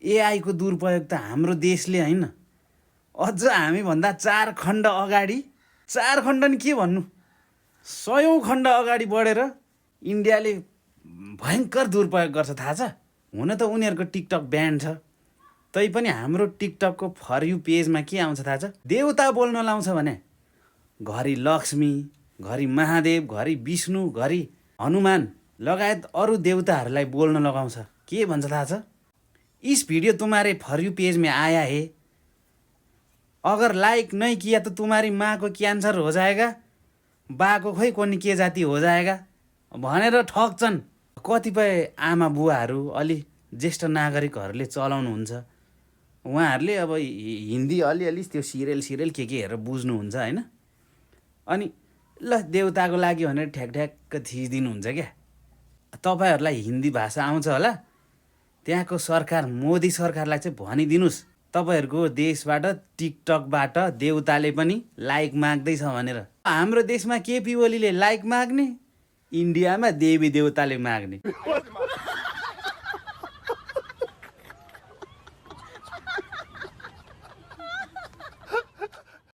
AI को दुरुपयोग त हाम्रो देशले हैन, अझ हामीभन्दा 4 खण्ड अगाडि, 4 खण्ड नि के भन्नु, 100औं खण्ड अगाडि बढेर इन्डियाले भयङ्कर दुरुपयोग गर्छ थाहा छ। हुन त उनीहरूको टिकटक ब्यान्ड छ, तैपनि हाम्रो टिकटकको फर यु पेजमा के आउँछ थाहा छ? देउता बोल्न लाउँछ भने घरि लक्ष्मी, घरि महादेव, घरि विष्णु, घरि हनुमान लगायत अरू देवताहरूलाई बोल्न लगाउँछ। के भन्छ थाहा छ? इस वीडियो तुम्हारे फर यू पेज में आया है, अगर लाइक नहीं किया तो तुम्हारी माँ को क्यान्सर हो जाएगा, बा को खोइ कोनी के जाति हो जाएगा भनेर ठग्छन्। कतिपय आमा बुवाहरू, अलि ज्येष्ठ नागरिकहरूले चलाउनुहुन्छ। उहाँहरूले अब हिन्दी अलिअलि त्यो सिरियल के हेरेर बुझ्नुहुन्छ हैन। अनि ल देउताको लागि भनेर ठ्याक थिचिदिनुहुन्छ क्या। तपाईहरूलाई हिन्दी भाषा आउँछ होला, त्यहाँको सरकार, मोदी सरकारलाई चाहिँ भनिदिनुस् तपाईहरूको देशबाट टिकटकबाट देउताले पनि लाइक माग्दैछ भनेर। हाम्रो देशमा केपी ओलीले लाइक माग्ने, इन्डियामा देवी देउताले माग्ने।